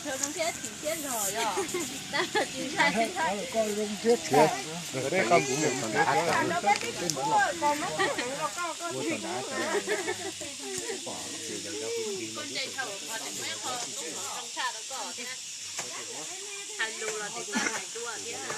Zoo thiab chim thiab zog yog. Tab sis ntshai ntshai. Koj zoo thiab thiab. Koj peb tib tug koj muab koj tus los koj koj tib tug. Koj ntse dhau qhov tseem muaj ib qho tub hmov zoo tshaj rau koj thiab. Hais lus los tsis txawj hais dua thiab.